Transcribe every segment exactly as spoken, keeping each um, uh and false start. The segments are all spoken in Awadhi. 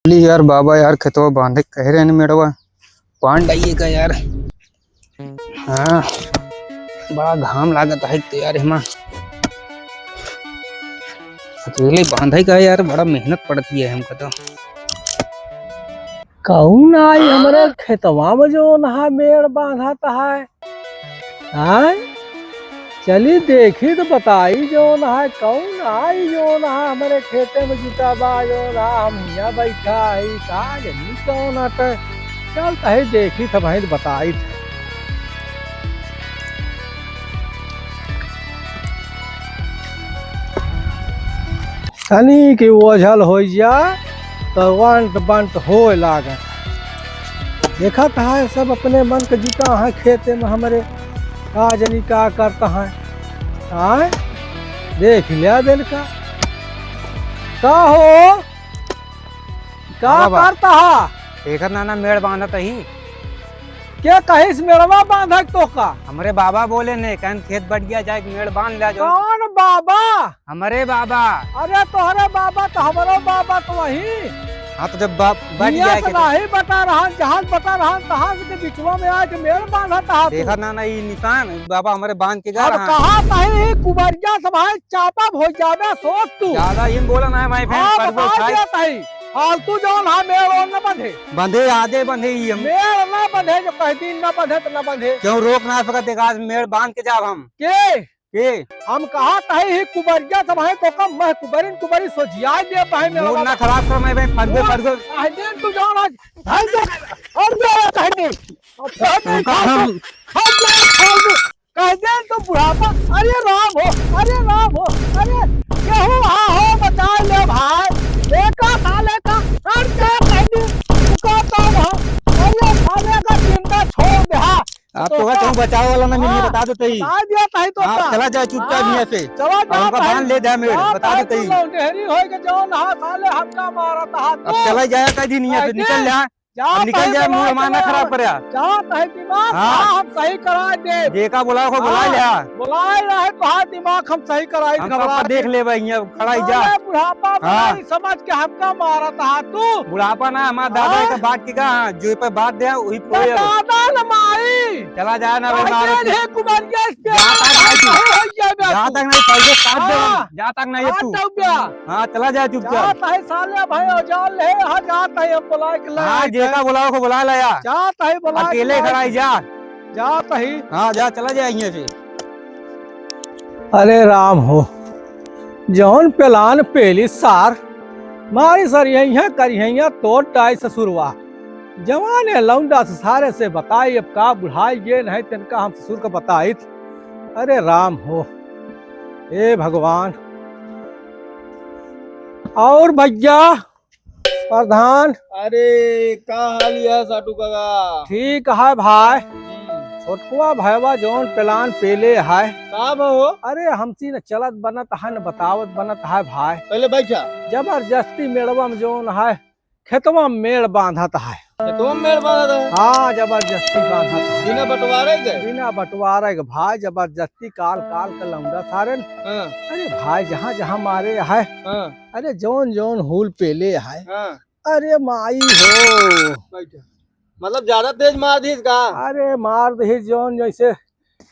चली यार बाबा, यार खेतवा बांधे कह रहे हैं मेड़वा, बांध डाइए का यार। हाँ, बड़ा घाम लागत है तो यार, हिमा अकेले बांधे का यार, बड़ा मेहनत पड़ती है हमका तो। कौन आई हमरे खेतवा में जौन हा मेड़ बांधत है? आय? चली देखी तो बताई जौन हा, कौन आई जौन हा हमरे खेते में जुटा बा, जौन हा हम हियाँ बैठा है, का जनी कौन आटे? चल तही देखी तो भाई बताई थे। तनी के ओझल होइ जा, त वंट बंट होए लागत। देखत है सब अपने मन के जुटा है खेते में हमरे, का जनी का करता है। आय? देख लिया दिन का। का हो? का हाँ बाबा। करता है? एकर नाना मेड़ बांधत ही। के कहिस मेड़वा बांधक तोहका? हमरे बाबा बोले ने, कहन खेत बटिया जाए के मेड़ बांध ले जो। कौन बाबा? हमरे बाबा। अरे तोहरे बाबा तो हमरो बाबा तो वही। हाँ तो जब बाप बट हियाँ जाए से के तो नहीं बटा रहन, जहाँ से बटा रहन, तहाँ से के बिचवा में आके मेड़ बांधत हा तू। देखा ना, ना, ई निशान बाबा हमरे बांध के जा अब रहा है। कहा तही कुबरिया सब है, चापा हो जावे, सोच तू। ज्यादा ही बोला ना है, भाई, हाँ, बहन, पर वो बता खाई। दिया तही। फालतू जौन हा मेड़ ओड़ न बंधे। बंधे, आजे बंधे ही हम। मेड़ ना बंधे, जो कह दिन ना बंधे तो ना बंधे। क्यों रोक ना सकत, एक आज मेड़ बांध के जाब हम। के? के? हम कहा तही ही कुबरिया सब है, तो कम मह कुबरिन कुबरी सोझिया दे बहे मेड़ मूड ना बाबा। खराब कर, मैं भाई, फरगो, मूड फरगो। कह दिन तू जौन आज, भाई दे, और दे, कह दिन। अब कह दिन उनका फालतू, हम हम दे, फालतू। कह दे तो बुढ़ापा, अरे राम हो, अरे राम हो, अरे केहू हा हो बचा ले भाई, एका साले का, अरे क्या कह दे, तुका तो भाई, अरे साले का चिंता छोड़ दे, हाँ। आप तो तो का का? कहूँ बचावे वाला ना मिली, हाँ, बता देते ही। बता दिया तही तो आप का? चला जाए चुपचाप हाँ, यहाँ से। चला और जा उनका तही। बांध ले जाए मेड़, जा बता तही देते ही। तू लौंडेहरी होए के जौन हा साले हमका मारत हा अब तू। चला जाए कह दिन यहाँ से, कह निकल दिन। जा। जा अब निकल तही जा, मुंह दिमाग हमारा ना खराब खराब। करे। जा तही दिमाग हाँ। खराब हम सही करा दे। जेका बुलाओ को बुला हाँ, लिया। बुलाए रहे तो हाँ दिमाग हम सही कराई हम खराब सबका देख के। ले भाई, यहाँ खड़ा ही जा। अरे बुढ़ापा हाँ। बनाई समझ के हमका मारत हा तू। बुढ़ापा ना हमार दादा हाँ। के बात की का, हाँ, जो पे बात दे वही तो पे अब। दादा न माई। चला जा ना भाई, कह मारो दे तू। रे कुमार के जा तक नहीं तू। हो गया बे जा तू। तक नहीं, पहले काट दे हाँ। हम। जा तक नहीं है तू। काट दे बे। हाँ, चला जा चुपचाप। जात है साले भाई, औजार ले, हाँ, जात है, हम बुला के ले हाँ, आए जेका थे। बुलाओ को बुला लाया। जात है, बुला के अकेले ला। खड़ा है, जा। जात है। हाँ, जा, चला जा यहाँ से। अरे राम हो, जौन पेलान पेली सार, मारी सर यहीं करिहैया तोड़ डाई ससुरवा। जवान है लौंडा से सारे से बताई, अब का बुढ़ाई गे नहीं, तिनका हम ससुर का बताइत। अरे राम हो, हे भगवान। और भैया प्रधान। अरे, का हाल है साटू काका? ठीक है भाई। हम्म। छोटकुआ भैया जौन पेलान पेले है। का बा हो? अरे, हमसे न चलत बनत है, न बतावत बनत है भाई। पहले बैठा। जबरदस्ती मेड़वा में जौन है, खेतवा में मेड़ बांधत है। खेतवा में मेड़ बांधत है? हाँ, जबरदस्ती बांधत है। बिना बंटवारे के? बिना बंटवारे के भाई, जबरदस्ती काल काल के लौंडा सारे न। हाँ। अरे भाई, जहाँ जहाँ मारे है, हाँ। अरे जौन जौन हुल पेले है। हाँ। अरे माई हो। बैठा। मतलब ज्यादा तेज मार दीस का? अरे मार दीस जौन जैसे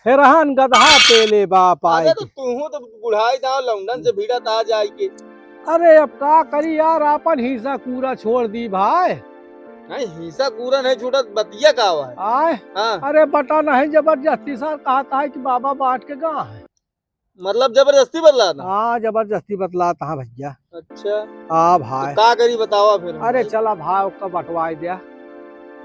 हेरहन गदहा पेले बाप आए अरे तो के। तूहू तो बुढ़ाई दाव लौंडन से भिड़त आ जाए के। अरे अब का करी यार, आपन हिस्सा पूरा छोड़ दी भाई। नहीं, हिस्सा पूरा नहीं छूटत, बतिया का हुआ है? आए? हाँ। अरे बटा नहीं, जबरदस्ती सर कहत है कि बाबा बांट के गा है। मतलब जबरदस्ती बतलाता? हाँ, जबरदस्ती बतलाता, हाँ भैया। अच्छा। हाँ भाई। तो का करी बतावा फिर हम अरे भाई? चला भाई, ओका बंटवाई द्या,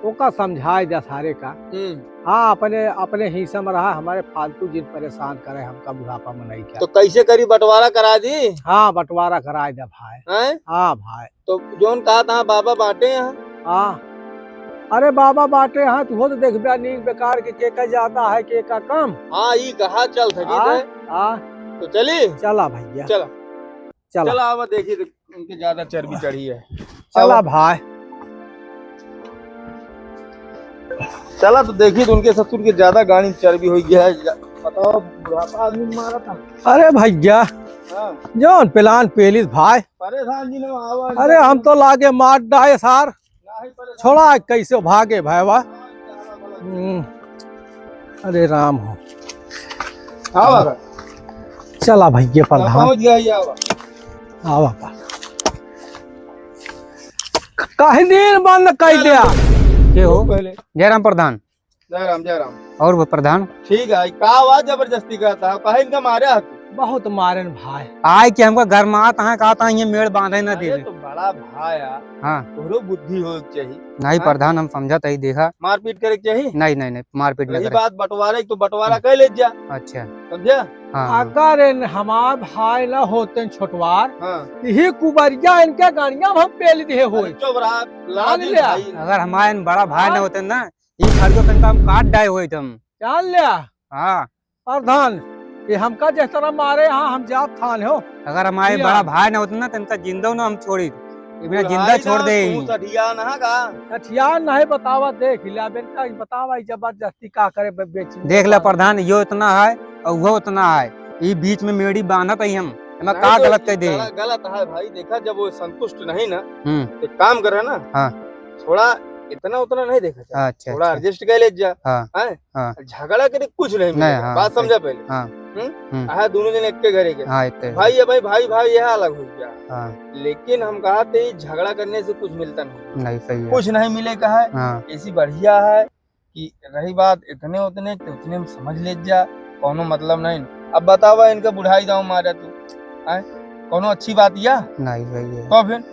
ओका समझाई द्या सारे का। हम्म। हाँ, अपने, अपने हिस्सा में रहा, हमारे फालतू जिन परेशान करे हमका बुढ़ापा में नहीं क्या। तो कैसे करी, बंटवारा करा दी? हाँ, बंटवारा कराई द्या भाई। हैं? हाँ भाई। तो जौन कहा था बाबा बांटे हैं। हाँ। अरे बाबा बांटे हैं, तू तो देख बे नीक बेकार के, के का ज्यादा है, के का कम। हाँ, ई कहा चल सकी हाँ, थे। हाँ। तो चली? चला भैया। चला। चला। चला, अब देखी तो उनके ज्यादा चर्बी चढ़ी है। चला अब भाई। चला तो देखी तो उनके ससुर के ज्यादा गाड़ी चर्बी हो गया है। बताओ, बुढ़ापा आदमी मारा था। अरे भैया, हाँ। जौन plan पेलिस भाई। परेशान जी ने आवा, अरे हम तो लागे मार डाए सार। नहीं परेशान। छोड़ा कैसे भागे भाई वाह। हाँ, चला भला। हम्म। अरे राम हो। आवा। चला भैया हाँ, प्रधान। पहुँच गया ये आवा। आवा बा। क-, काहे दिन बंद कर दिया? के हो? पहले। जयराम प्रधान। जय राम, जय राम। और वो प्रधान? ठीक है, का आवाज जबरदस्ती करता है? काहे इनका मारे है तू? बहुत मारेन भाई। आए कि हमका गरमात है, कहता है ये मेड़ बांधे ना अरे देवे। तो बड़ा भाई है, हाँ। तोहरो बुद्धि हो के चाहिए। नहीं हाँ? प्रधान, हम समझत ही देखा। मारपीट करे के चाहिए? नहीं, नहीं, नहीं, मारपीट नहीं रही करे। बात बंटवारे की तो बंटवारा हम्म। कर ले जा। अच्छा। समझा? हाँ, हाँ। अगर इन हमार भाई ना होते छोटवार, हाँ। यही कुबरिया इनके गाड़िया में हम पेल दिए होए। अरे चुप रहा, लाज जान लिया। भाई। अगर हमारे बड़ा भाई ना हाँ। होते ना, ई खड़ियो से इनका हम काट डाए होइत हम। जान लिया? हाँ। प्रधान, ये हमका जिस तरह मारे यहाँ, हम जात थान हो। अगर हमारे जिया। बड़ा भाई ना होते ना, तो इनका जिंदा ना हम छोड़ी। इनका जिंदा बुढ़ाई छोड़ ना, दे तू ही। सठिया ना का? सठिया नहीं बतावा, देख लिया, अब इनका बतावा, ई जबरदस्ती का करे, बे-, बेच देख ले प्रधान, यो इतना है और वो उतना है, ई बीच में मेड़ी बांधत ही हम, एमा नहीं का तो गलत कह दे? गलत, गलत है भाई, देखा जब वो संतुष्ट नहीं ना, हम्म। एक काम करे ना, हाँ। थोड़ा इतना उतना नहीं देखा जाए। अच्छा, थोड़ा अच्छा। Adjust कर ले जा। हाँ, हैं? हाँ। झगड़ा करे कुछ नहीं नहीं, मिलेगा। हाँ, बात समझा सही। पहले। हाँ। हम्म? हम्म। आहा, दोनों जने एक के घरे के। हाँ, इतने। भाई है भाई, भाई, भाई, यह अलग हो गया। हाँ। लेकिन हम कहा थे, झगड़ा करने से कुछ मिलता नहीं। नहीं, सही है। कुछ नहीं मिले का है। हाँ। ऐसी बढ़िया है कि रही बात इतने उतने, तो उतने में समझ ले जा, कौनो मतलब नहीं। अब बतावा, इनका बुढ़ाई दाव मारा तू, हैं? कौनो अच्छी बात या? नहीं, सही है। तो फिर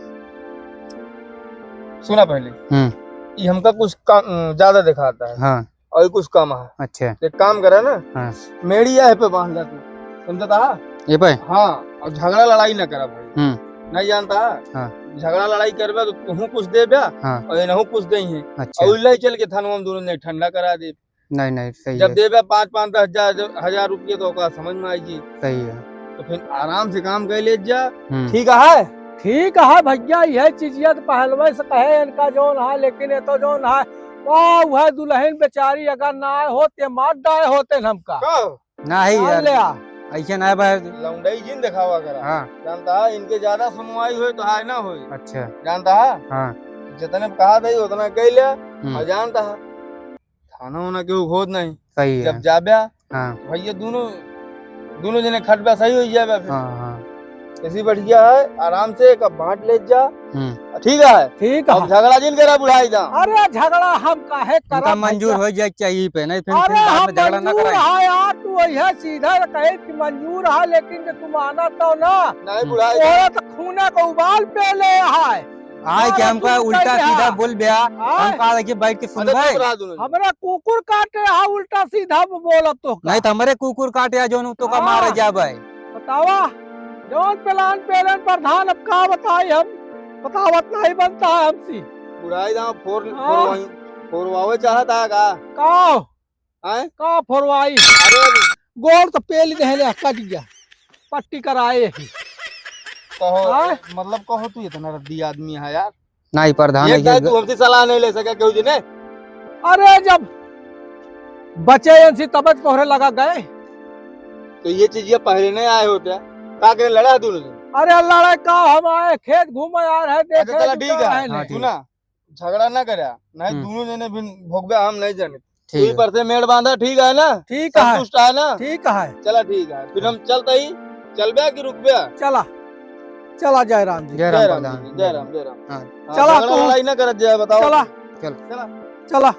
सुना पहले, हम्म। ये हमका कुछ कम, ज्यादा दिखाता है हाँ। और ये कुछ कम है। अच्छा। एक काम करे ना, हाँ। मेड़िया है पे बांध ला तू, समझता है? ये पे? हाँ, और झगड़ा लड़ाई ना करा भाई। हम्म। नहीं जानता है? हाँ। झगड़ा लड़ाई करबे तो तुहू कुछ देबे हाँ। और इनहू कुछ देइहे। अच्छा। और उल्लाई चल के थानवा में दोनों ने ठंडा करा दे। नहीं, नहीं, सही जब है। देबे पाँच, पाँच, दस हजार, हजार रुपये तो ओका समझ में आई जी। सही है। तो फिर आराम से काम कर ले जा। हम्म। ठीक है? ठीक है भैया, यह चीजिया तो पहलवे से कहे इनका जौन है, लेकिन ये तो जौन है, वाह, वह दुल्हन बेचारी अगर ना आए होते, मार डाए होते न हमका। का? नहीं जान यार, लिया। ऐसे ना बा। लौंडई जिन दिखावा करा। हाँ। जानता है, इनके ज्यादा सुनवाई होए तो हाय ना होए। अच्छा। जानता है? हाँ। जितने कहा था, उतना कह लिया। हम्म। और जानता है, थाना होना केहू होत नहीं। सही है। जब जाब्या, हाँ। तो भैया दोनों, दोनों जने खटब्या सही हो जाब्या फिर। हाँ, हाँ। ऐसी बढ़िया है, आराम से एक बांट ले जा। हम्म। ठीक है? ठीक अब है। झगड़ा जिन करा बुढ़ाई जा। अरे झगड़ा हम काहे करब इनका मंजूर भैया? हो जाए चाहिए पे, नहीं फिर, अरे फिर बाद हम में झगड़ा ना मंजूर कराए। है यार, तू वही सीधा कहे कि मंजूर है, लेकिन जे तू माना तो ना। नहीं बुढ़ाई जा। तोरा तो खूने को उबाल पे ले है। आए के हमका उल्टा सीधा बोल बया, हम कहा कि बैठ के सुनबे। हमरा कुकुर काटे हा उल्टा सीधा में बोलब तो का? नहीं तो हमरे कुकुर काटे हा जौन तो का मारे जाबे। बतावा, जौन plan पेलन प्रधान, अब का बताई हम, बतावत नहीं बनता है हमसे। बुढ़ाई दाव फोर, हाँ। फोरवाई, फोरवावे चाहत हा का? का? हैं? का फोरवाई? अरे। गोड़ तो पेल देहले, कट गया। पट्टी कराए ही। कहो, हाँ? मतलब कहो तू इतना रद्दी आदमी है यार। नहीं प्रधान, ये ये तू हमसे सलाह नहीं ले सका केहू जी ने? अरे जब बचे एनसी तब तोहरे लगा गए। तो ये चीज ये पहले नहीं आए होते, का करे लड़ा दोनों जने? अरे लड़ाई का हम आए, खेत घूमे आ रहे, अच्छा, देखे चला, ठीक है। हाँ, ठीक। सुना, झगड़ा ना करा, नहीं हम्म। दोनों जने भी भोगबे हम नहीं जाने। ठीक तू ही है। पर से मेड़ बांधा, ठीक है ना? ठीक है। संतुष्ट है ना? ठीक है। चला ठीक है, फिर हम चलते ही चलबे कि रुकबे? चला, चला जय राम जी। जय राम प्रधान जी, जय राम, जय राम। हाँ। हाँ, चला झगड़ा तू। लड़ाई ना करत जाए, बताओ। चला। चल। चला। चला।